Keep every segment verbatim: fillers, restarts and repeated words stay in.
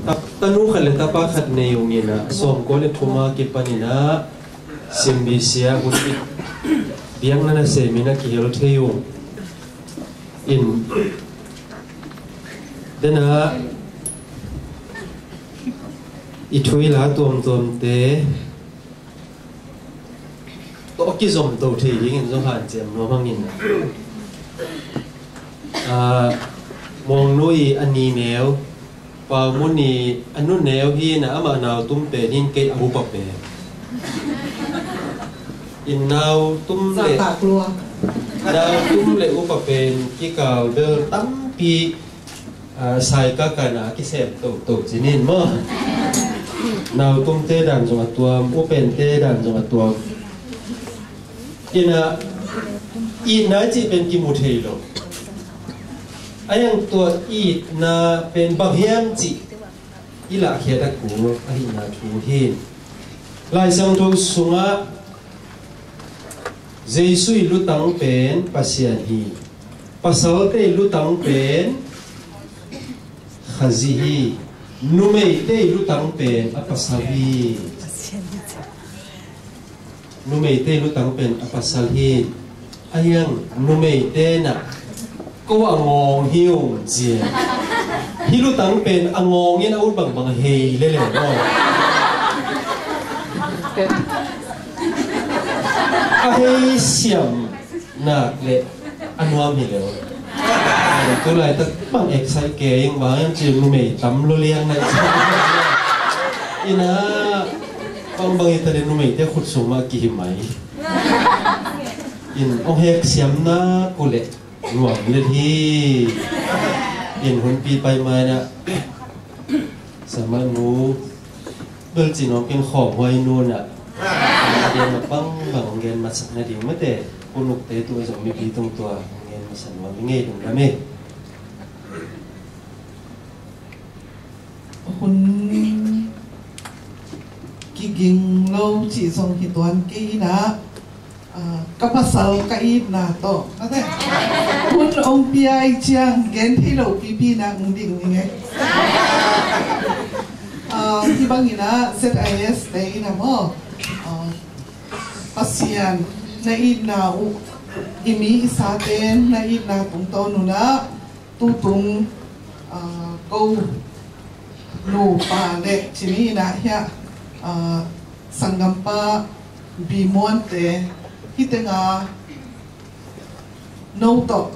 Ta-, tanu khat le tapa khat nei ung in ah, sawmkua le thum a kipan in ah, Simbi sia hun biakna nasem in a kihel thei ung. In, den ah, i thu i la tuamtuamte tawh kizom to thei dingin zong hanciam nuam hang in. Ah, Muang Nu i a ni neu, Pau Mun i a nu neu hi in ah, amah nau tum pen hi in, kei a upa pen. In nau tum le, nau tum le upa pen kikal bel tampi, ah, sai kaka na kisem toto ci ni maw. Nau tumte dan zong a tuam, upate dan zong a tuam. In ah, itna cih pen kimu thei lo. A yang tua itna pen bang hiam cih i lahkhiat a kul ahihna thu hi. Lai Siangtho sungah Jesu i lutang pen Pasian hi. Pasalte i lutang pen Khazih hi. Numeite i lutang pen a pasal hi. Numeite i lutang pen a pasal hi. A hiang numeite na, ko a ngawng hi ung ci. Hi lutang pen a ngawng in a ut bangbang hei lele maw. A hei siam nak le a nuam hi leo. Tu laitak bang excite kei ing, bang hiam cih numei tam lo liang na. In ah, bangbang hi ta le numeite khut sung mah kihi mai. In ong hek siam nak uh leh nuam lel hi. In hunpi pai mai na, Sama nu, bel ci nuam keng, khawm huai nu na, a gen na bangbang ong gen masak nading mate, u Nukte tu zong mipi tung tua ong gen masak nuam i ngei lungdam hi. Hun kiging lo cih zong hi tuan kei in ah, ah, ka pasal ka itna tawh, mate, hun ong pia i ciang gen thei lo pipi in ah ong ding ning e. Ah, hi bang in ah Z I S te in ah maw, ah, Pasian na itna uh, i mi i sate na itna tungtawn un ah, tutung, ah, ko nupa le ci ni in ah hiah, ah, sanggampa Bimuante hi teng ah, no tawh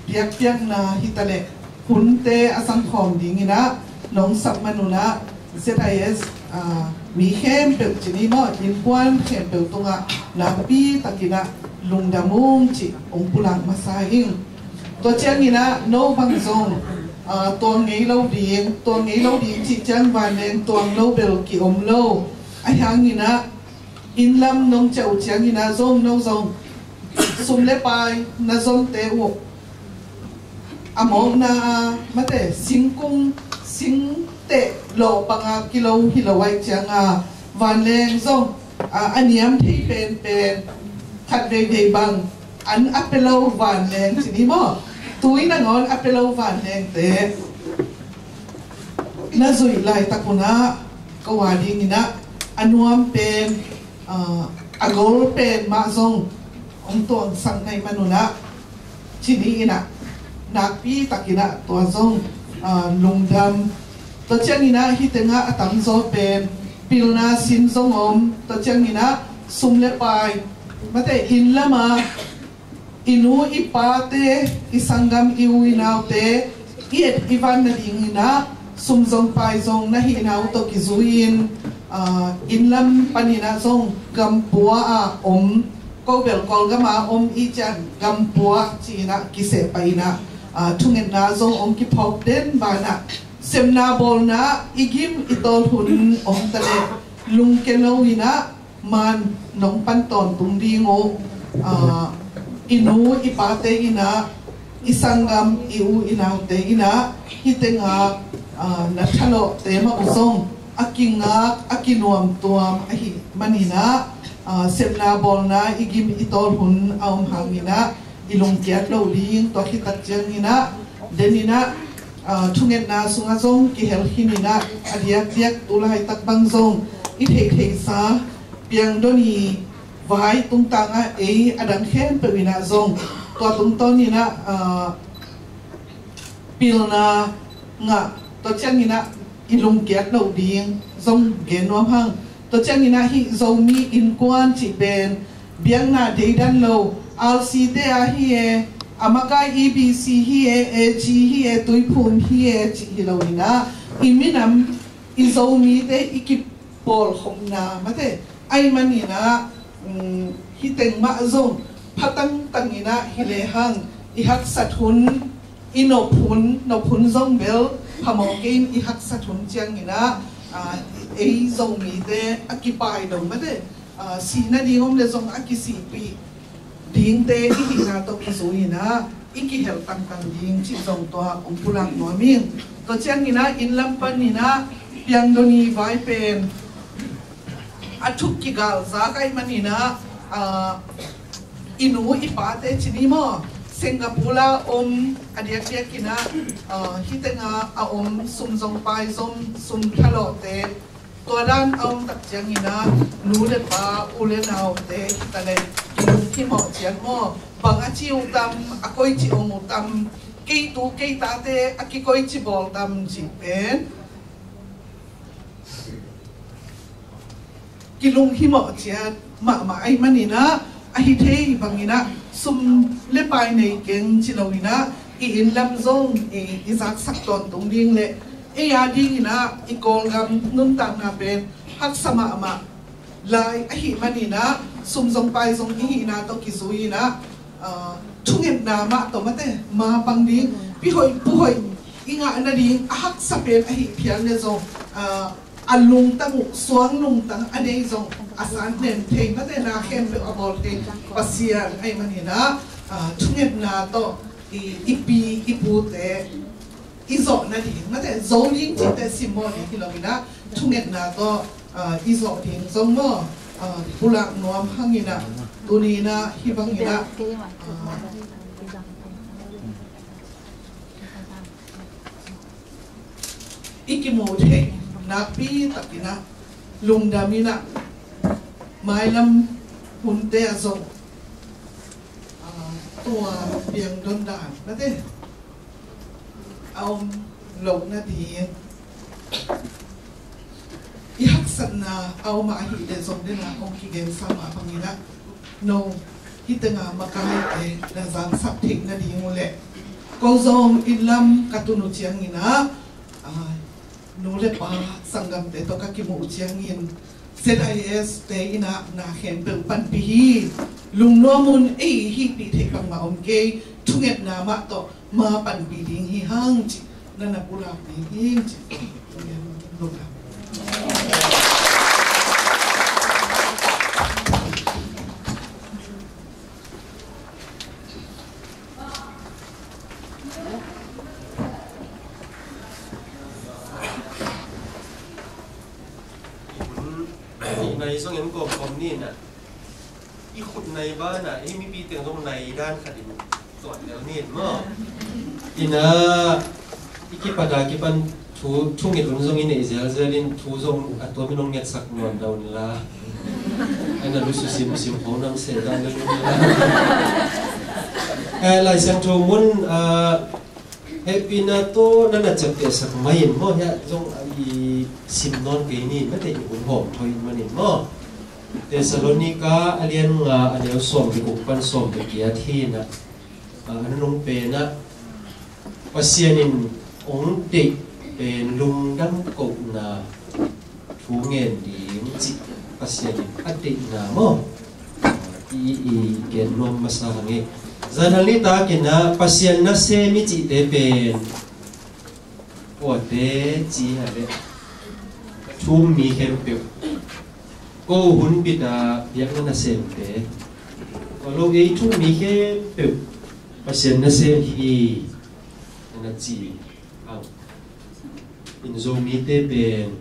biakpiakna hi ta le, hunte a sangkhawm ding in ah nong sap man un ah, Z I S, ah, mi khempeuh ci ni maw, innkuan khempeuh tungah nakpi tak in ah lungdam ung cih ong pulak masa ing. Tua ciang in ah no bang zong, ah, tuang ngei lo ding, tuang ngei lo ding cih ciang vanleng tuang lo bel ki om lo. A hiang in ah, inn lam nong ciah uh ciang in ah zong, no zong sum le pai na zonte uh, a mawkna ah, mate, singkung, singteh lawh bang ah kilo hi lo ahih ciang ah, vanleng zong, ah, a niam thei penpen khat veivei bang an a pia lo vanleng ci ni maw, tui nangawn a pia lo vanlengte na zuih laitak un ah, ko a ding in ah a nuam pen, ah, a gol pen mah zong ong tuangsak na hih man un ah, ci ni in ah, nakpi tak in ah tua zong, ah, lungdam. Tua ciang in ah hi teng ah a tamzaw pen pilna sin zong om, tua ciang in ah sum le pai, mate, inn lam ah i nu i pate, i sanggam, i u i naute i et i van nading in ah sum zong pai zong na hihna uh tawh kizui in, ah, inn lam pan in ah zong gampua ah om, ko bel Kawlgam ah om i cian gampua ci in ah kiseh pai in ah, ah, thungetna zong ong kiphawk den ban ah, sepna bawlna i gim i tawl hun om ta le, lungke lo in ah man nong pan tawntung ding uh, ah, i nu i pate in ah, i sanggam, i u i naute in ah, hi teng ah, ah, na thalawhte mah uh zong a kingak, a kinuamtuam ahih man in ah, ah, sepna bawlna i gim i tawl hun a om hang in ah, i lungkiat lo ding, tua khit tak ciang in ah, den in ah, Aa, thungetna sungah zong kihel khin inah, a diakdiak tu laitak bang zong i theihtheihsa Piangdoni vai tungtangah ei a dang khempeuh inah zong tua tungtawn inah, aa, pilna ngah, tua ciang inah i lungkiat loh ding zong gen nuam hang. Tua ciang inah hih Zomi Innkuan cih pen biakna deidan lo, R C te a hi e, a makai E B C hi e, A G hi e, Tuiphum hi e cih hi lo inah, i minam i Zomite i kipawlkhopna mate, ahih man inah, um, hih teng mah zong pha tangtang inah hi lehang, i haksat hun, i nop hun, nop hun zong bel phamawh kei in, i haksat hun ciang inah, aa, ei Zomite a kipai dong mate, aa, sih nading om le zong a kisihpih dingte i hihna tawh kizui inah i kihel tangtang ding cih zong tua hong pulak nuam ing. Tua ciang inah inn lam pan inah Piangdoni vai pen a thuk kigalzak ahih man inah, aa, i nu i pate ci ni maw, Singapore a om, a diakdiak inah, aa, hih tengah a om sum zong pai zong, sum thalawhte, tua dan a om tak ciang inah nu le pa, u le naute hi ta leh kilung himawh ciat maw, bang a ci uh tam, a koici om uh tam, kei tu kei tate a kikoici bawl tam cih pen kilung himawh ciat mahmah ahih man inah, a hi thei bang inah sum le pai nei keng ci lo inah, i inn lam zong i, i zaksak tawntung ding le ei a ding inah i Kawlgam nuntakna pen haksa mahmah lai ahih man inah, sum zong pai zong i hihna tawh kizui inah, aa, thungetna mah tawh mate, ma pang ding, pi hoih pu hoih i ngah nading a haksa pen ahih phial le zong, aa, a lungtang uh, suang lungtang a nei zong a san nem thei mate, na khempeuh a bawl thei Pasian ahih man inah, aa, thungetna tawh i, i pi i pute i zawh nading mate, zo ding cihte simmawh ding hi lo inah, thungetna tawh, aa, i zawh ding zong maw, aa, pulak nuam hang inah, tuni inah hih bang inah, aa, i kimu thei nakpi tak inah, lungdam inah, mailam hunte ah zong, aa, tua piangdon dan mate a om loh nading, i haksatna a om ahih leh zong den a hong kigensa mah bang inah, no, hih tengah makaite na zangsak theih nading uh leh, ko zong inn lam ka tun uh ciang inah, aa, nu le pa sanggamte tawh ka kimuh uh ciangin, Z I S te inah na khempeuh panpih hi, lungnuam un, ei hihpih theih bangmah om kei, thungetna mah tawh ma panpih ding hi hang cih na na pulak ding hi cih. I hun, i nai zong en kawmkawm ni na. I khut nai bana, ei mipi teng zong nai dan khat in tuat lel ni in maw. Ina, i kipata kipan thu, thu nget hun zong i neih zelzel in, thu zong a tuam in hong ngetsak nuam dah un la. Ai na lusu simsim kho nam se dan lel un la. Eh, Lai Siangtho mun, ah, hehpihna tawh na na ciaptehsak mai in maw, hiah zong i sim nawn kei ni, mate i hun hawm thawi in manin maw. Thessalonika a lian nga a neu sawm le guk pan sawm le giat hi na, a, a nunung pen ah Pasian in hong deih pen lungdam kohna thu ngen ding cih Pasian in a deihna maw, i, i gen nuam masa hang e. Zanal nitak in ah Pasian nasem i cihte pen kuate ci a leh thu-um mi khempeuh, ko hun bit a biakna nasemte, ko lo ei thu-um mi khempeuh Pasian nasem hi na na ci hang. In Zomite pen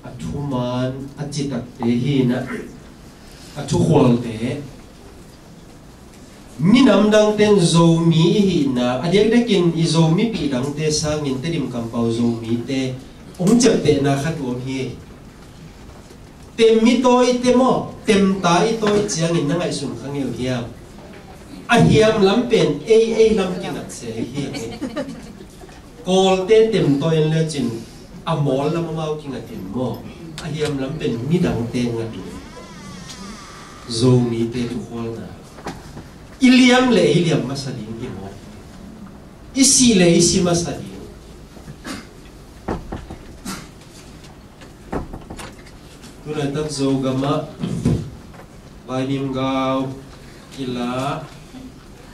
a thuman a citakte hi na, a thukhualte, Minam dangte in Zomi i hihna, a diakdiakin i Zomipih dangte sangin Tedim kampau Zomite hong ciaptehna khat om hi. Tem i tawi te maw, temta i tawi ciangin na ngaihsun kha ngei uh hiam? A hiam lam pen ei, ei lam kingat se hi. Kawlte tem tawi in lecin a mawl lam amau kingatin maw, a hiam lam pen midangte ngat uh. Zomite thukhualna. I liam le i liam masa ding hi maw? I si le i si masa ding. Tulaitak Zogamah vaimim gau kila,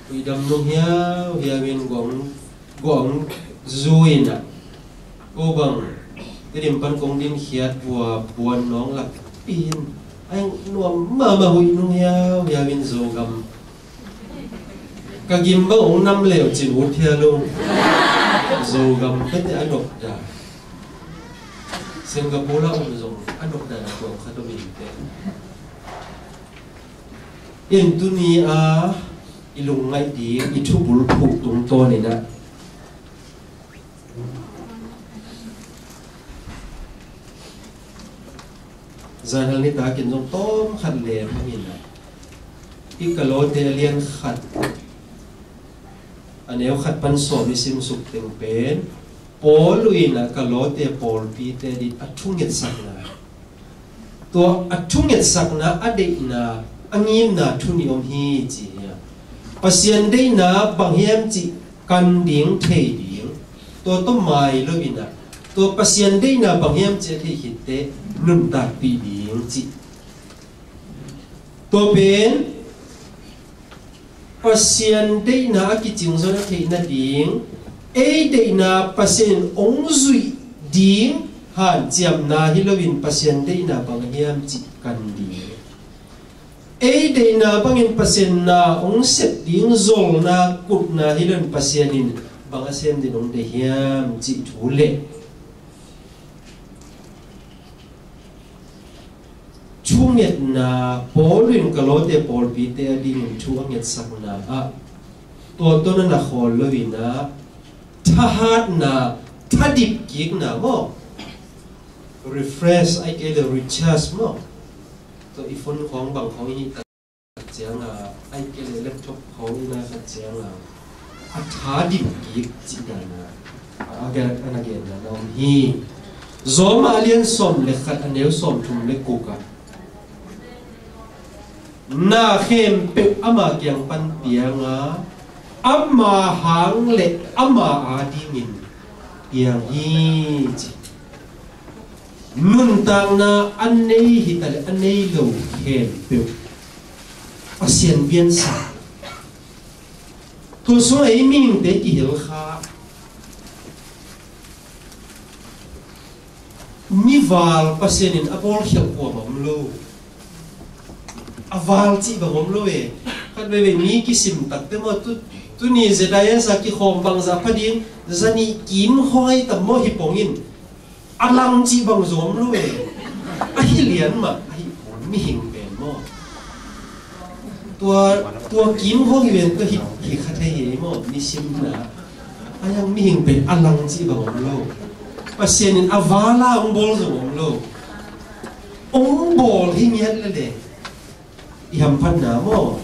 huidam nung hiau hiau in guang, guang zuina. Ko bang Tedim pan kong din khiat vua buan nawng lak pin, ai nuam mama, hui nung hiau hiau in Zogam. Ka gim bang hong nam leu cin ut hial lo. Zogam pete a nokda. Singapore la om zong a nokda na tuang khat om in te. In tuni a i lungngaih ding i thubul phuh tungtawn in ah, zanhal nitakin zong tawm khat le hmangin ah, i Kawlawte a lian khat, a neu khat pan sawm i simsuk teng pen Paul in ah Kawlawte pawlpite ding a thungetsakna, tua a thungetsakna a deihna a ngimna thu nih om hi ci hi a. Pasian deihna bang hiam cih kan ding thei ding, tua tawh mai lo in ah, tua Pasian deihna bang hiam cih a thei khitte nuntakpih ding cih. Tua pen Pasian deihna a kicing zong a theih nading, ei deihna Pasian in hong zuih ding hanciamna hi loin Pasian deihna bang hiam cih kan ding. Ei deihna bangin Pasian na hong sep ding zolna kutna hi loin Pasian in bang a sem ding hong deih hiam cih thu le thungetna, Paul in Kawlawte pawlpite a dingin thu a ngetsakna ah, tua tawh na na khawl lo in ah, thahatna, thadip kikna maw, refresh, ai kei le recharge maw, tua i phone khawng bang khawng i hih tak ciang a, ai kei le laptop khawng i na khat ciang a, a tha dim kik cih dan a, a gen, a na genna na om hi. Rom a lian sawm le khat, a neu sawm thum le guk ah, na khempeuh ama kiang pan piang a, ama hang le ama adingin piang hi ci. Nuntakna a nei hi ta le a nei lo khempeuh Pasian piansa. Tua sung ei mihingte kihel kha. Mi val Pasian in a bawlkhialh kuamah om lo. A val cih bang om lo e. Khat veivei mi kisim takte maw, tu, tuni Zedaias a kikhawm bangzah pha ding, zanih kim huai tam maw hi pongin. A lang cih bang zong om lo e. A hi lian mah, a hi pong mihing pen maw. Tua, tua kim hong hi ven tua hi, hi kha thei hi maw, mi simna. A yang mihing pen a lang cih bang om lo. Pasian in a val a hong bawl zong om lo. Hong bawl hi ngiat lele. I hamphatna maw.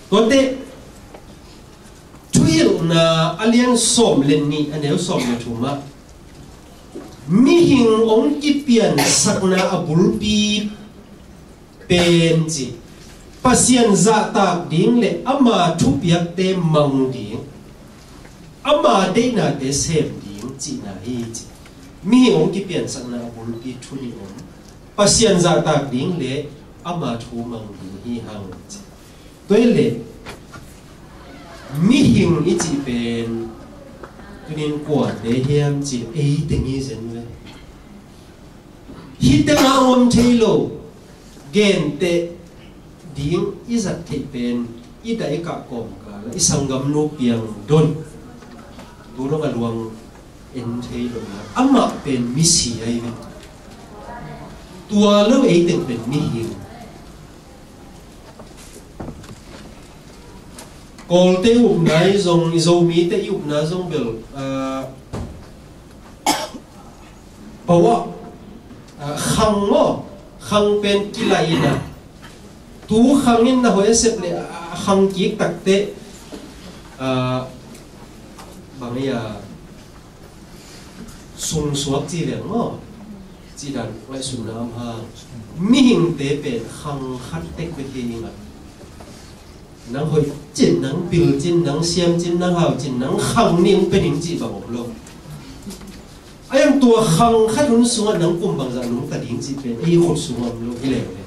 Tuate, Thuhilhna a lian sawm le nih, a neu sawm le thum ah, mihing hong kipiansakna a bulpi pen ci, Pasian zahtak ding le ama thupiakte mang ding, ama deihnate sem ding cihna hi ci. Mihing hong kipiansakna a bulpi thu nih om, Pasian zahtak ding le ama thu mang ding hi hang ci. Tua hi leh mihing i cih pen tunin kuate hiam cih leh ei teng hi zen ve. Hih tengah a om thei lo, genteh ding i zat theih pen i dah i kah kawmkal ah i sanggamnu piang don. Tu dong a luang en thei lo na. Amah pen misi ahi ve. Tua lo ei teng pen mihing. Kawlte upna i zong, i Zomite i upna zong bel, ah, pau ah, ah, khang maw, khang pen kilaih in ah, tu khang in na hoih a sep le, ah, khang kik takte, ah, bang ei a, sungsuak ci veng maw, ci dan ngaihsutna om hang. Mihingte pen khang khat tek bek hi ing a. Nang hoih cin, nang pil cin, nang siam cin, nang hau cin, nang khang ning pe ning cih bang om lo. A iang tua khang khat hun sungah nang kum bangzah nungta ding cih pen ei khut sungah om lo hi leng le.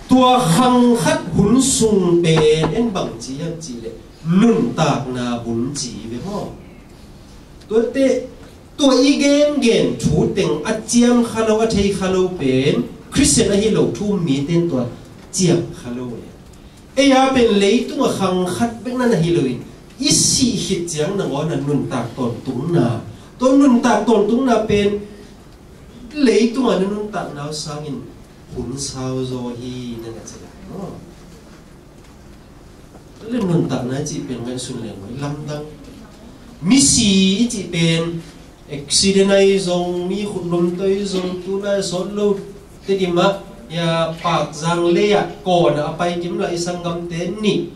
Tua khang khat hun sung pen en bang ci hiam cih leh nuntakna hun ci ve maw? Tuate, tua i gengen thu teng a ciam kha lo, a thei kha lo pen Khristian ahi lo thu um mite in tua ciam kha lo e. Ei a pen leitung a khang khat bek na na hi lo in, i sih khit ciang nangawn a nuntak tawntungna, tua nuntak tawntungna pen leitung a na nuntakna uh sangin hun sau zaw hi na na ci lai maw? Tua leh nuntakna i cih pen ngaihsun leng maw, i lamdang. Misi i cih pen accident ahi zong, mi khutlum tawh ahi zong, tu lai sawt lo Tedim ah, ya, Pakzang lei ah kawn ah a pai kim lai i sanggamte nih.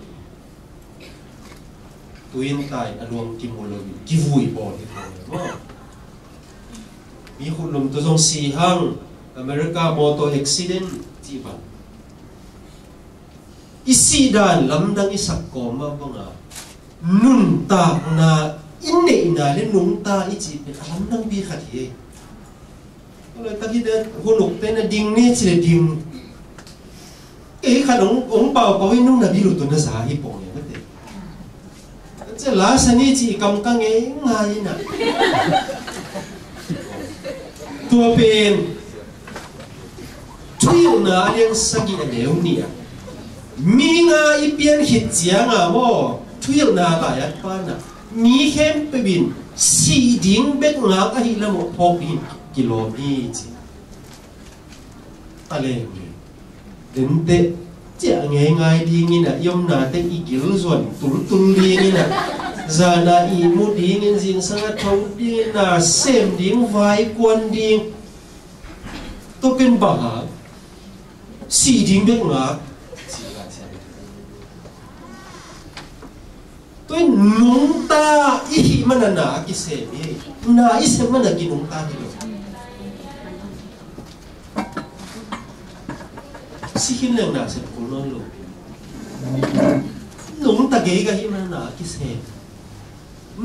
Tui in tai, a luang kimu lo in kivui bawl hi bawl maw? Mi khutlum tawh zong si hang, America motor accident cih bang. I sih dan lamdang i sak kawm mah banga nuntakna i neihna le nungta i cih pen a lamdang pi khat hi. Laitak hi te, hun uk te na ding ni ci le ding. Kei khat hong, hong paupau in nung na bil uh tawh na za hi pong e mate. Cia la sa ni ci i kam ka ngei ngai na. Tua pen Thuhilhna a lian sagih a neu nih ah, mi nga i pian khit cianga maw, thuhilhna lai at pana mi khempeuh in sih ding bek ngak ahi lam uh phawk dingin kilawm hi ci. A leng hi. Denteh ciah ngeingai dingin ah, i omna teng i gil zuan tultul dingin ah, zana ihmu dingin, zingsang a tho dingin, na sem ding, vai kuan ding. Tua pen bang hang? Sih ding bek ngak. Tua in nungta i hih mana na a kisem hi. Na i sep mana kinungta hi lo. Si khin leng na sep kul nawn lo. Nungta gei ka hih mana na a kisem.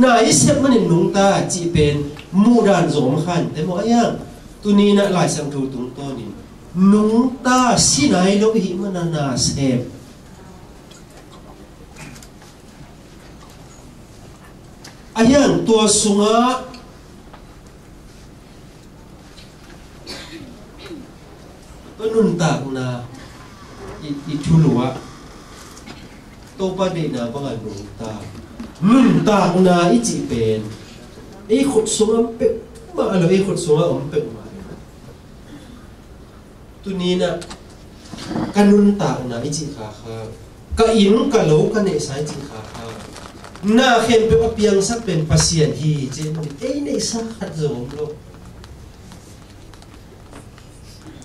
Na i sep manin nungta cih pen muhdan zong om kha inteh maw? A iang tuni in ah Lai Siangtho tungtawnin nungta si nai lo i hih mana na sep. A iang tua sungah tua nuntakna i, i thulu ah Topa deihna bangah nungta. Nuntakna i cih pen ei khut sungah om peuhmah lo, ei khut sungah om peuhmah lo. Tuni in ah ka nuntakna i cih kha kha, ka inn ka lo ka neihsa i cih kha kha, na khempeuh a piangsak pen Pasian hi ci-in ei neihsa khat zong om lo.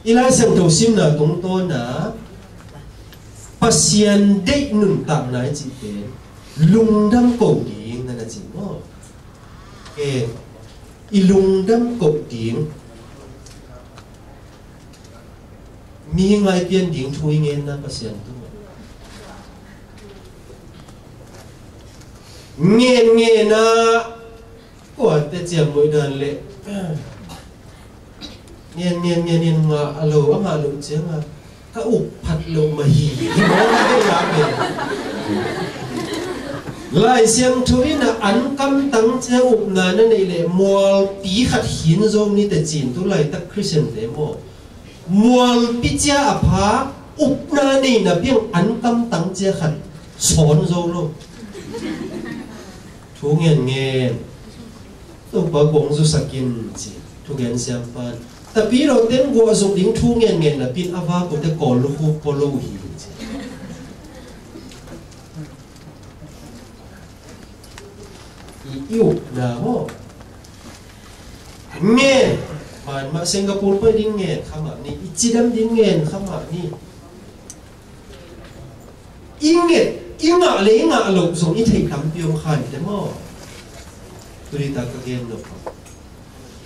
I Lai Siangtho simna tungtawn ah Pasian deih nuntakna i cih pen lungdam ko ding na na ci maw? E, i lungdam ko ding. Mi ngai pian ding thu i ngenna Pasian tungah. Ngen ngen ah kuate ciamnuih dan le ngen ngen ngen in ngah a lo, a ngah loh ciangah ka uk phat lo mah hi. Hi mawk a hei a pen Lai Siangtho in ah an kamtang cia upna na neih leh mualpi khat khin zo ni teh ci-in tu laitak Khristiante maw? Mualpi cia a pha upna neihna piang an kamtang cia khat sawn zo lo. Thu ngen ngen. Topa guang zusak in ci. Thugen siampan. Tapi lo ten guah zuk ding thu ngen ngen napi in a va kote kawl lukhu pua lo hi ci. i, i ukna maw? Ngen, man mah Singapore pai ding ngen kha mah ni, i cidam ding ngen kha mah ni. I nget, i ngah le i ngah loh zong i theih tampi om kha ni te maw? Tuni tak ka gen nop.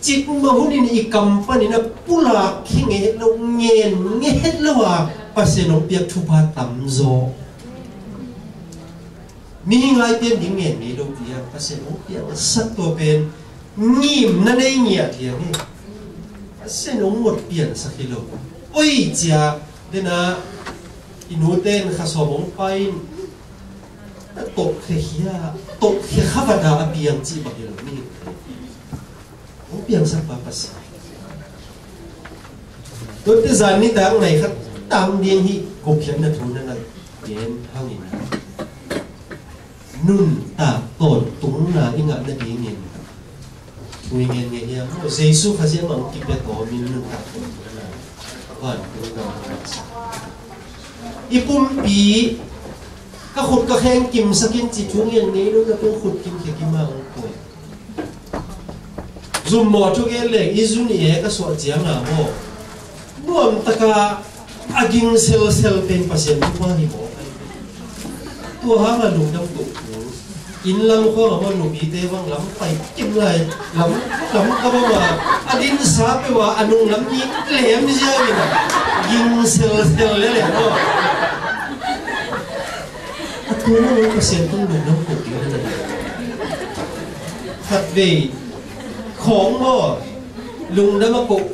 Cik mah hunin i kam panin a pulak hi nget lo, ngen nget lo a Pasian hong piak thupha tamzaw. Mihing lai pian ding ngen ngei lo tiang Pasian hong piang sak tua pen ngimna nei ngiat hiam hi. Pasian hong mot pian sak hi lo. Oi cia dena i nute in kha sawm hong pai in a tawh khia khia tawh khia kha vada a piang cih bang hi lo ni. Hong piangsak pa Pasian. Tuate zan nitak nai khat tang ding hi gupkhiatna thu na nang gen hangin. Nuntak tawntungna i ngah nadingin thu i ngen ngei hiam? Jesu Khazih mah hong kipia tawmin nuntak tawntungna vantung gam i pumpi ka khut ka kheng kimsak in ci thu ngen ngei lo na pun khut kim khia kim a hong poi. Zum mawh thu gen leng i zu nih e ka suah ciang a maw, nuam taka a ging selsel pen Pasian thu pa hi maw? Tua hang a lungdam koh kul. Inn lam khawng a maw, nupite bang lam pai kim lai, lam, lam ka bang a, a dinsa peuh a, a nung lam ni lem ziau in a, ging selsel lele maw? A tua maw Pasian tung lungdam koh kul na. Khatvei khawng maw, lungdam a koh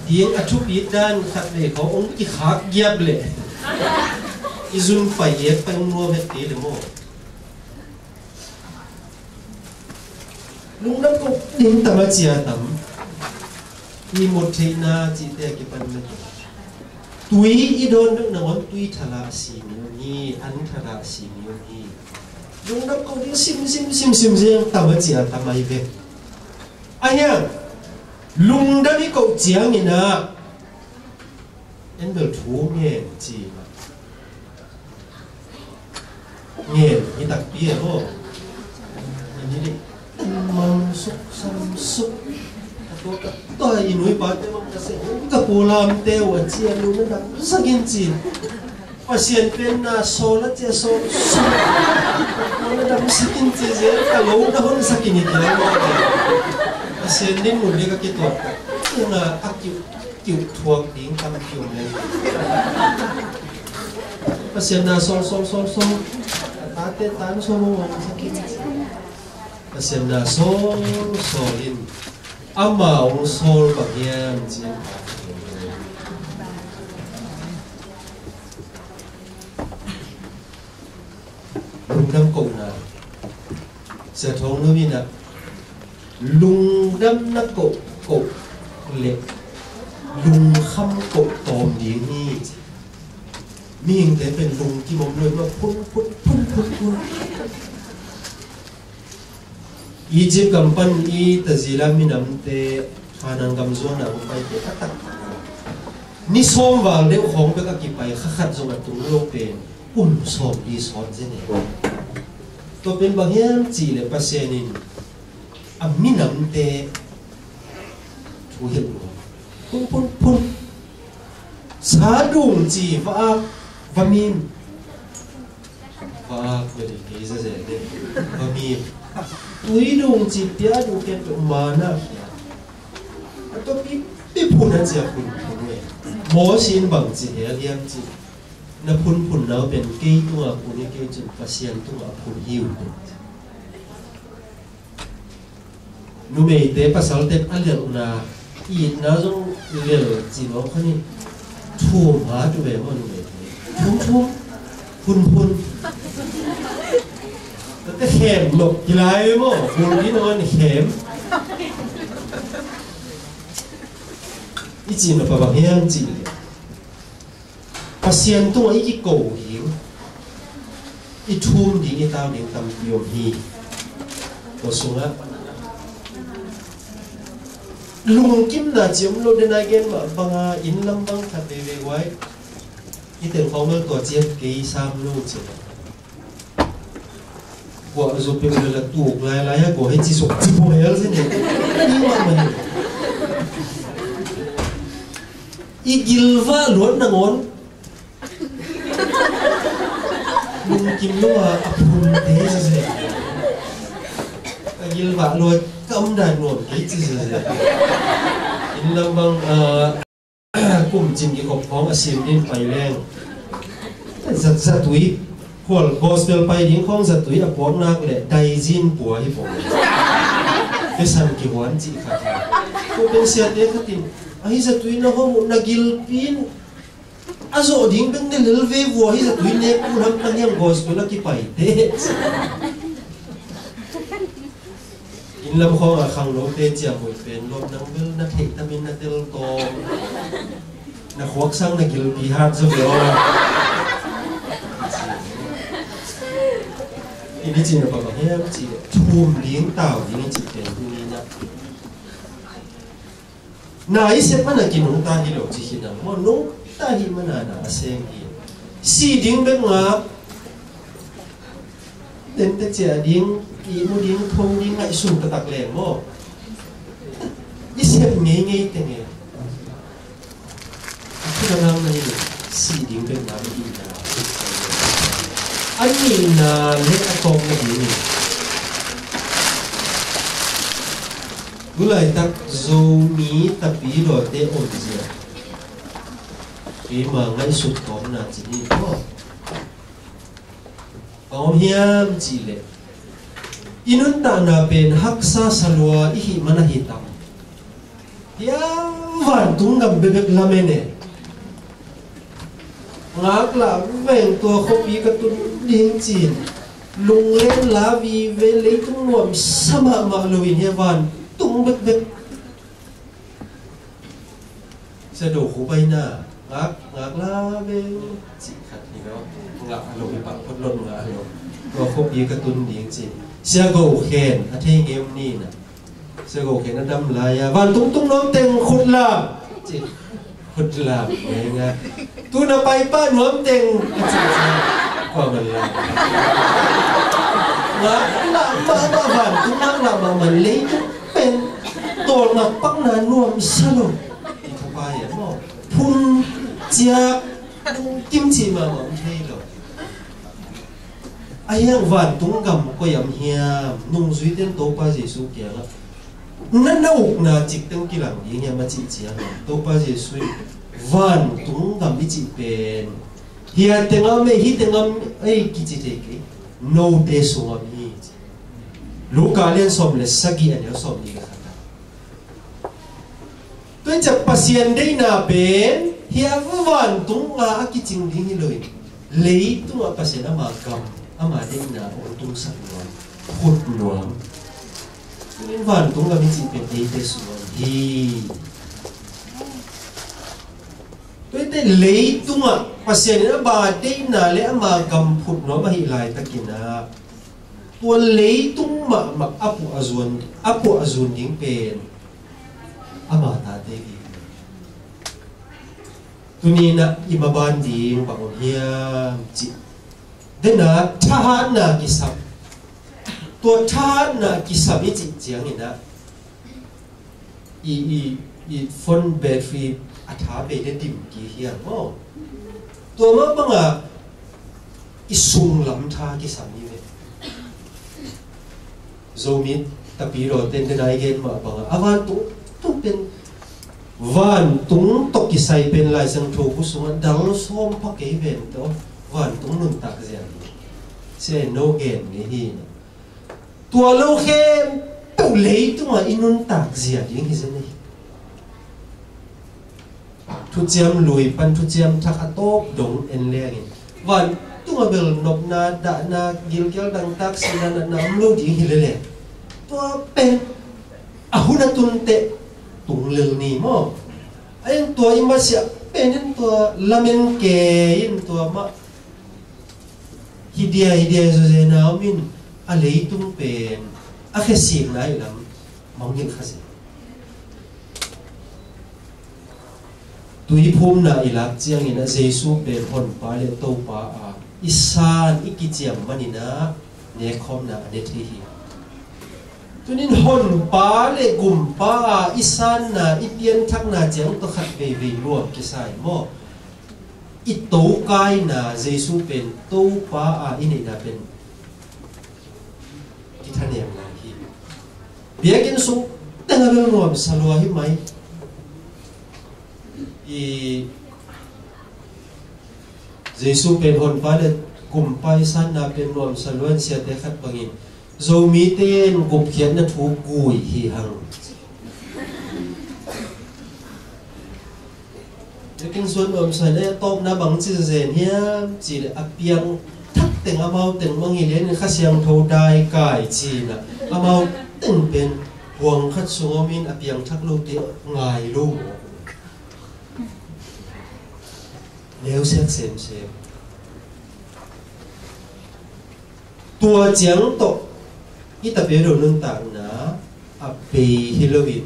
ding a thupit dan khatvei khawng hong kikhak giap leh i zun pai et pai hong nuam het kei le maw? Lungdam koh ding tam a cia tam. I mut theihna cihte a kipan na tui i dawn bek nangawn tui thala a si mi hi, an thala a si mi hi. Lungdam koh ding sim sim sim sim ziang tam a cia tam ai ve. A hiang lungdam i koh ciangin ah en bel thu ngen ci mah. Ngen hi takpi e maw? Ni dih. Mang suk sam suk. A tua ka tua i nui pa te mang ka se ka pu lam te wa ci a nu na dam sakin ci. Pasian pen na sawl a cia sawl sawl. Kua na dam sakin ci zia ka lo na hon sakin i tia. Pasian din mun dek a kituak. Ina a kiu kiu thuak ding tam kiu le. Pasian na sawl sawl sawl sawl. Tate tan sawl mong mong sakin ci. Pasian na sawl sawl in ama ong sawl bang hiam ci. Lungdam kohna. Sia Thawng Lum in ah lungdam na koh koh le lungkham koh tawm ding hi. Mihingte pen lungkim om lo hi mah phun phun phun phun phun. Egypt gam pan i Tazila minamte Khanaan gam zuan a hong paite a tak ni sawm val deuh khawng bek a kipai kha khat zong a tung lo pen kum sawm li sawt zen e. Tua pen bang hiam cih leh Pasian in a minamte thu hilh lo. Phun phun phun. Sa dung ci va ak va mim. Va ak ve dih kei zazel dih. Va mim. Tui dung ci pia dung ken tuk mana khia. A tua pi pi phun a cia phun phun ve. Mawsi in bang ci hel hiam ci. Na phunphun nau pen kei tungah phun hi kei cun Pasian tungah phun hi uh pen. Numeite pasalte a lelhna itna zong lel ci lo kha ni. Thum ha tu ve maw numeite. Thum thum. Phunphun. Tate khem lok kilai maw. Phun hi nawn khem. I ci na pa bang hiam ci le. Pasian tungah i kiko uh hi. I thum ding i tau ding tampi om hi. Tua sungah lungkimna ci om lo dena gen mah banga inn lam bang khat veve guai. I tel khawng lo tua ciat kei sam lo ci. Kua a zu peuh le la tuk lailai a kua hei ci suk ci pua hel si ne. Ni mah mah hi. I gilvah luat nangawn lungkim lo a a phun te sese. A gilvah luat kam dan nuam kei ci sese. Inn lam bang, ah, kum cin kikhop khawng a sim din pai leng. Zat, zatui. Khual gospel pai ding khawng zatui a puak nak le daizin pua hi pawh. Pesan kihuan cih khat hi. Ko pen siate khatin, ahi zatui na hawm uh na gilpi in a zawh ding bek ne lel ve vua hi zatui nek uh lam tang hiam gospel a kipai te. Inn lam khawng a khangnote ciamui pen lawm nang bel na theih tamin na tel tawm. Na khuak sang na gilpi hat zaw ve aw. I ni cih na bang hiam cih leh thum ding tau ding i cih pen tuni na. Na i sep mana kinungta hi lo ci hi nang maw, nungta hi mana na a seng hi. Si ding bek ngak. Tente cia ding, ihmu ding, tho ding ngaihsun taktak leng maw. I sep ngeingei teng e. A thudangamna hi lo, si ding bek ngak i hihna. A nihna le a tawpna ding hi. Tulaitak Zomi tapidawte omzia keima ngaihsut tawpna ci ni maw. A om hiam cih leh i nuntakna pen haksa salua i hih man ahi tam. Hiam vantung gam bebek lamen e. Ngaklah veng tua khuapi ka tun ding ci-in lunglen la vive, leitung nuamsa mahmah loin hia vantung bekbek. Sia do khu paina ngak, ngak la veng cih khat hi lo. Ngak lo hi pah phot lon ngak lo. Tua khuapi ka tun ding ci-in Sia Go Khen a thei ngei om ni na. Sia Go Khen a dam lai-a vantung tung nuam teng khut lam ci. Khut lam ngai ngai. Tu na pai pah nuam teng a ci ci. Kua man lam. Ngak lah mahmah vantung ngak lah mahmah leitung pen tawlngak pakna nuamsa lo. I thapai a maw. Phun ciak kim cih mahmah om thei lo. A hiang vantung gam koi am hiam? Nungzuite in Topa Jesu kiangah na na ukna cikteng kilang ding hiam a cih ciangin Topa Jesu in vantung gam i cih pen hia tengam ei, hi tengam ei kici thei kei, note sungam hi ci. Luka lian sawm le sagih a neu sawm nih le khat ah. Tua ciang Pasian deihna pen hia vantung a a kicing ding hi loin leitungah Pasian ama gam, ama deihna hong tungsak nuam, khut nuam. Tunin vantung gam i cih pen eite sungam hi. Tuate leitungah Pasian in ama deihna le ama gam phut nuam ahih laitakin ah tua leitung mahmah a puah a zuan, a puah a zun ding pen ama tate hi. Tuninah i maban ding bang om hiam cih dena thahatna kisam. Tua thahatna kisam i cih cianginah i, i, i phone battery a tha bei le dim kik hiam maw? Tua mah bangah i sunglam tha kisam hi ve. Zomi tapidawte in tena i gen mah bangah a vantung tung pen vantung tawh kisai pen Lai Siangtho bu sungah dal sawm pha kei ven tawh vantung nuntak zian hi. Sia in no gen ngei hi. Tua lo khempeuh leitungah i nuntak zia ding hi zen hi. Thuciam lui pan thuciam thak a tawp dong en lengin vantungah bel nopna, dahna, gilkial dangtak, sihna, natna om lo ding hi lele. Tua pen a hun a tunteh tung lel ni maw? A in tua i masiah pen in tua lamen ke in tua mah hi dia hi dia zawzena om in a leitung pen a khesikna i lam mangngilh kha zen. Tuiphumna i lak ciangin a Jesu pen Honpa le Topa a i san i kiciam maninah nekkhawmna a ne thei hi. Tunin honpa le gumpa a i sanna, i pianthakna ciang tawh khat veivei nuam kisai maw? I tokaina Jesu pen Topa a i neihna pen kithanemna hi. Biakinn sung teng a bel nuamsa lua hi mai. I Jesu pen honpa le gumpa i sanna pen nuamsa lua in siate khat bangin Zomite in gupkhiatna thu gui hi hang. Biakinn sung nuamsa le tawpna bang ci zen hiam cih leh a piangthak teng amau teng mang hi lianin Kha Siangtho dai kai cihna amau teng pen huang khat sung om in a piangthak lote ngai lo. Neusiat semsem. Tua ciang tawh i Tapiadaw nuntakna a bei hi loin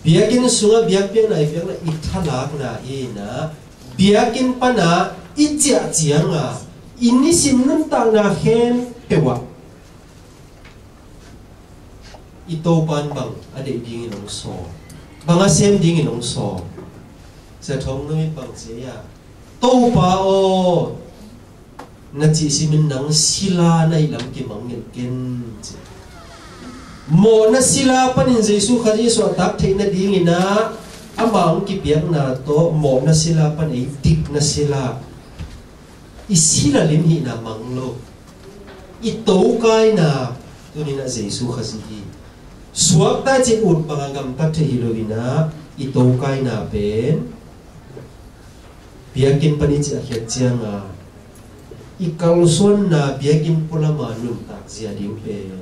biakinn sungah biakpiakna i piakna i thalakna hi inah biakinn pana i ciah cianga i nisim nuntakna khempeuh ah i Topan bang a deih dingin hong sawl, bang a sem dingin hong sawl. Sia Thawng Nui bang ci a, Topa aw, na cih simin nang sila na hih lam kimangngilh ken ci. Mawhna sila panin Jesu Khazih suahtak theih nadinginah ama hong kipiakna tawh mawhna sila pan ei dikna sila i sila lim hihna mang lo. I tokaina tuninah Jesu Khazih hi. Suakta cin ut banga gamtat thei hi loinah i tokaina pen biakinn pan i ciahkhiat cianga i kalsuanna biakinn pulama nuntak zia ding pen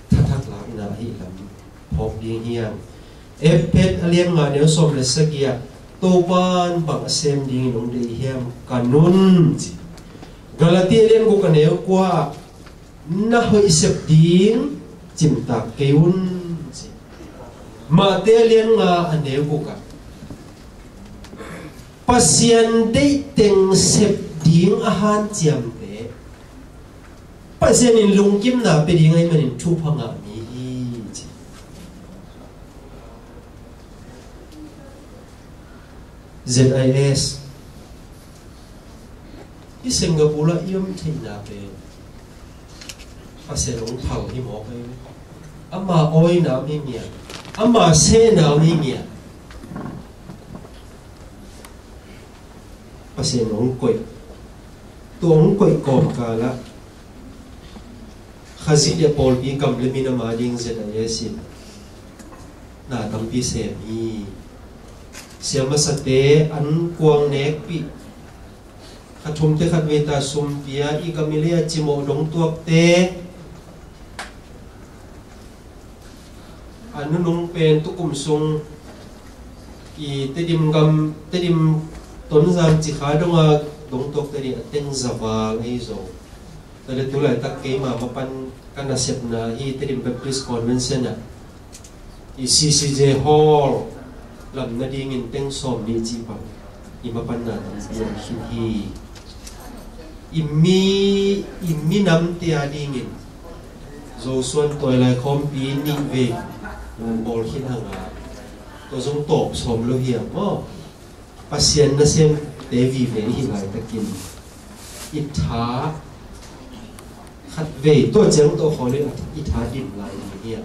thathak lakna ahi lam phawk ding hiam? Efesa a lian nga neu sawm le sagih ah Topan bang a sem dingin hong deih hiam? Ka nun ci. Galati a lian guk a neu kua ah na hoih sep ding cimtak kei un ci. Mate a lian nga a neu guk ah Pasian deih teng sep ding a hanciamte Pasian in lungkimna pia ding ahih manin thupha ngah mi hi ci. Z I S i Singapore ah i om theihna pen Pasian hong phal hi mawk ahi ve. Ama awina om hi ngiat, ama sehna om hi ngiat. Pasian hong koih, tua hong koih kawmkalah Khazih le pawlpi kam le min ama ding Z I S in na tampi sem hi. Siamasate an kuang nekpih, kha thumte khatvei ta sumpia, i gam i lei a cimawh dongtuakte, a nunung pen tukum sung i Tedim gam, Tedim Tonzang Cikha donga dongtuakte ding a teng zaval ahi zo. Tua le tulaitak keima mapan ka nasepna hi Tedim Baptist Convention ah i C C J Hall lam nadingin teng sawm nih cih bang i mapanna tampi om khin hi. I mi, i minamte a dingin Zosuan Tuailai Khawmpi nih vei bawl khin hanga tua zong tawp sawm lo hiam maw? Pasian nasemte vive i hih laitakin i tha khatvei tua ciang tawh khawl in i tha dim lai hi a,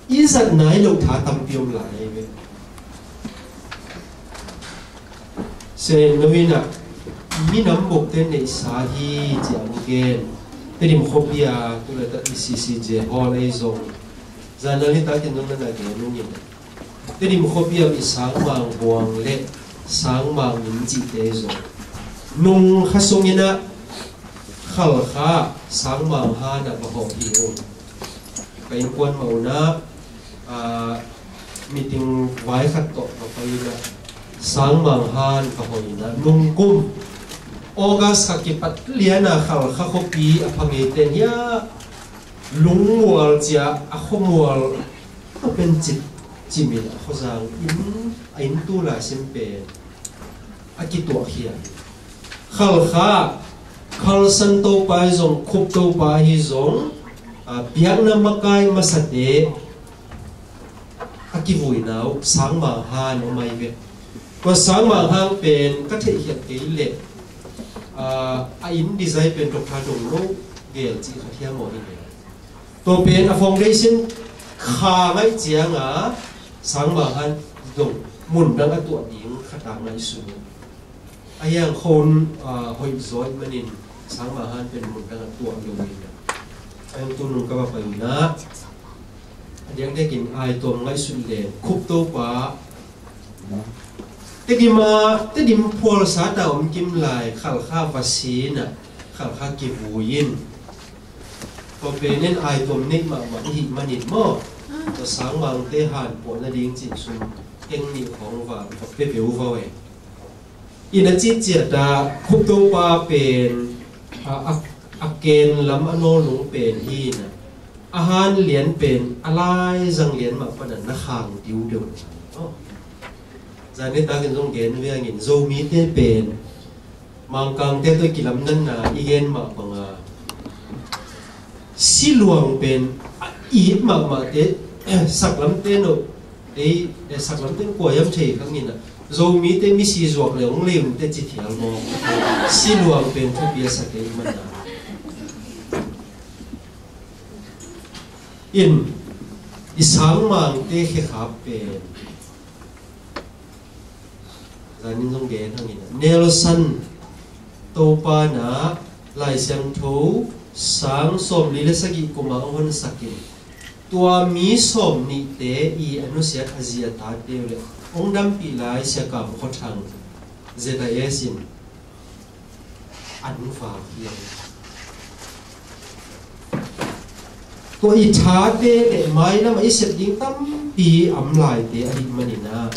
i zat nai loh tha tampi om lai hi ve. Sen lo in ah minam bokte neihsa hi ci a gen. Tedim khuapi a tulaitak i C C J Hall ahi zong zanali takin nong na na gen nungin Tedim khuapi a i sangmang buang le sangmang inn cihte zong nung kha sungin ah Khalkha sangmang han ah va hawh hi ung. Ka innkuan mah un ah, ah, meeting vai khat tawh va pai in ah sangmang han va hawh in ah nung kum August kha kipat lian a Khalkha khuapi a pha ngeite in hiah lungmual cia a khuamual a pen cip cimin a khuazang inn, a inn tul a sim pen a kituahkhia. Khalkha Phalsan Topa hi zong, Khup Topa hi zong, a, biakna makai masate a kivuina uh Sangmang Han om ahi ve. Tua Sangmang Han pen ka theihkhiat kei leh, a, a inn design pen Doctor Dong Lo gel cih khat hiam aw hi ve. Tua pen a foundation kha ngaih cianga Sangmang Han zong mun dang a tuah ding khat a ngaihsun uh. A hiang khon, a, hoih zaw ahih manin Sangmang Han pen mun dang a tuah lo hi. A hiang tu nung ka va pai uh na, a diang dekin ai tuam ngaihsun le Khup Topa Tedim a, Tedim phualsa ta om kim lai Khalkha va sin a, Khalkha kivui in. Tua pen in ai tuam neih mahmah i hih manin maw, tua Sangmangte hanpuahna ding cih sum keng nih khawng va, va pia peuh va ve. In a cih ciat a Khup Topa pen, a, a, a ken lam a nawlnung pen hi na, a han lian pen a laizang lian mah pana na khang diudeu. Zan nitakin zong gen viangin Zomite pen Mangkangte tawh kilamdanna i gen mah banga siluang pen a it mahmahte, saklamte no, ei, eh, saklamte kua hiam thei khangin a, Zomite misi zuak le hong leunte ci thial maw? Siluang pen thupi a sa kei mana. In, i Sangmangte khekhap pen zanin zong gen hangin a, Nelson Topa na Lai Siangtho sang sawmli le sagih kuma hong honsakin, tua mi sawmnihte i a nusiat a zi a tate uh le hong dampih lai Sia Kam Khua Thang Z I S in an vak hiang. Tua i thate le mailam a i sep ding tampi am laite ahih manin a,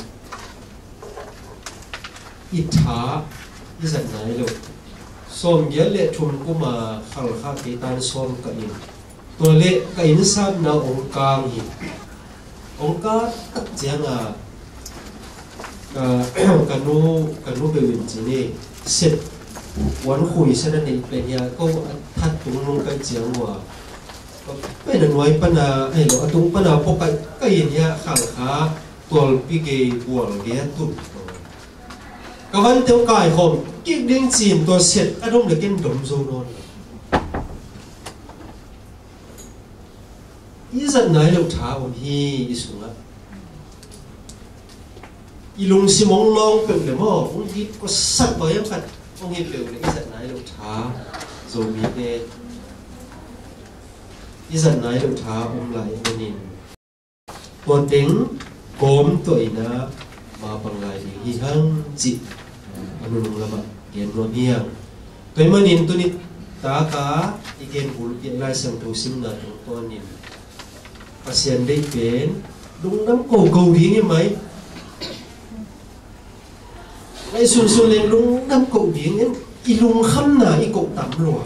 i tha i zat nai lo. Sawmgiat le thum kuma Khalkha kei tan sawm ka in. Tua le ka innsapna hong kang hi. Hong kang tak cianga ka, ka nu, ka nu beuh in ci ni, set, puan khui set a neih pen hia, ko a that tung nung kai ciang ua. Pen a nuai pana, ai lo, a tung pana pawh kai, kai in hia, Khalkha tualpi gei bual gei a tut. Ka van teuh kaikhawm kik ding cin tua set a dom le ken dom zo nawn. I zat nai lo tha om hi i sungah. I lungsim hong lawng peuh le maw, hong dit khuasak bawiam khat hong hi peuh le i zat nai lo tha, Zomite i zat nai lo tha om lai manin. Tua teng kawm tuah in a, ma bang lai ding hi hang cih a nunung lamah gen nuam hi hang. Tua ahih manin tuni taka i gen bulpi Lai Siangtho simna tungtawnin Pasian deih pen lungdam ko ko ding hi mai. Lai sunsun leng lungdam ko ding in i lungkhamna i ko tam lua.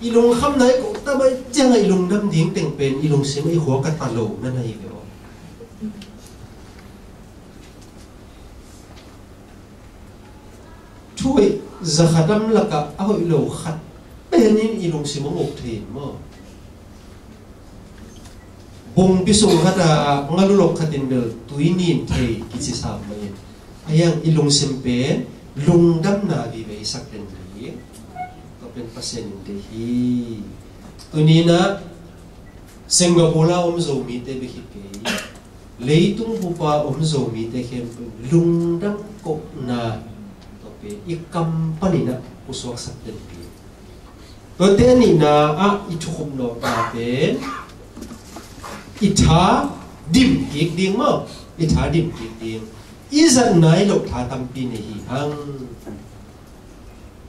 I lungkhamna i ko tam ai ciangah i lungdam ding teng pen i lungsim i khua ka ta lo na na hi ve aw. Thuhoih zakhat lam lakah a hoih lo khat penin i lungsim a ngok thei in maw? Bungpi sung khatah ngalulok khatin bel tui nin thei kici sam mah in. A hiang i lungsim pen lungdamna vive i sak den ding. Tua pen Pasian in deih hi. Tuninah Singapore a om Zomite bek hi kei. Leitung bupa om Zomite khempeuh lungdam kohna tua pen i kam paninah pusuaksak den ding. Tuate a nihna ah i thukhupnawhna pen i tha dim kik ding maw? I tha dim kik ding. I zat nai loh tha tampi nei hi hang.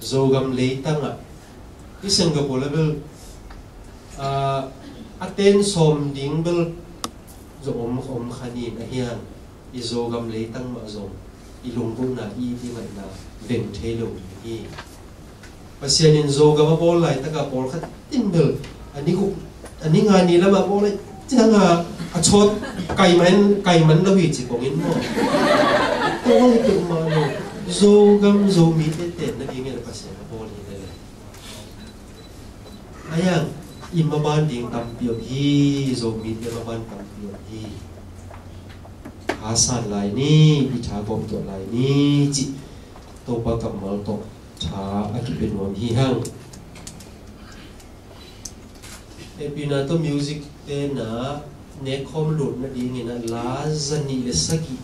Zogam leitangah i Singapore level, ah, a ten sawm ding bel zong om, om kha nin a hiang. I Zogam leitang mah zong i lunggulhna i, i ngaihna veng thei lo hi. Pasian in Zogam a bawl laitaka pawlkhat in bel a ni guk, a ni nga ni lamah bawl lai cianga a chawt kaiman, kaiman lo hi ci kongin maw? Bawl hi peuhmah lo. Zogam Zomite tenna dingin Pasian a bawl hi lele. Ayang, i maban ding tampi om hi, Zomite maban tampi om hi. Tha san lai ni, i tha gawp tuah lai ni, cih Topa kammal tawh tha a kipia nuam hi hang. Hehpihna tawh music te na nekkhawm lutna dingin a la zanih le sagih,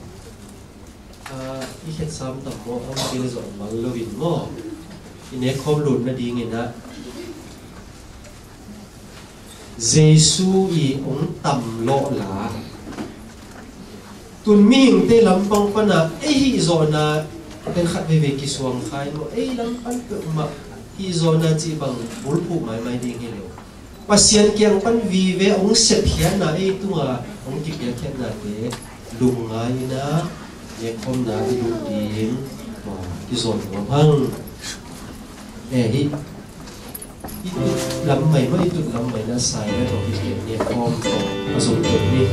ah, i khetsam tam maw, a mah zawh mal loin maw, i nekkhawm lutna dingin a Jesu i hong tam lawh la. Tun mihingte lampang pana ei hih zawhna pen khat veivei kisuang kha in maw, ei lam pan peuhmah hih zawhna cih bang bulphuh maimai ding hi lo. Pasian kiang pan vive hong sepkhiatna, ei tunga hong kipiakkhiatnate lungngai in a, nekkhawmna i lut ding, ah, kizawn nuam hang. Eh, hih i tut lam mai maw, i tut lam mai na sai na tawh i nekkhawm tawh a zong tawh ni.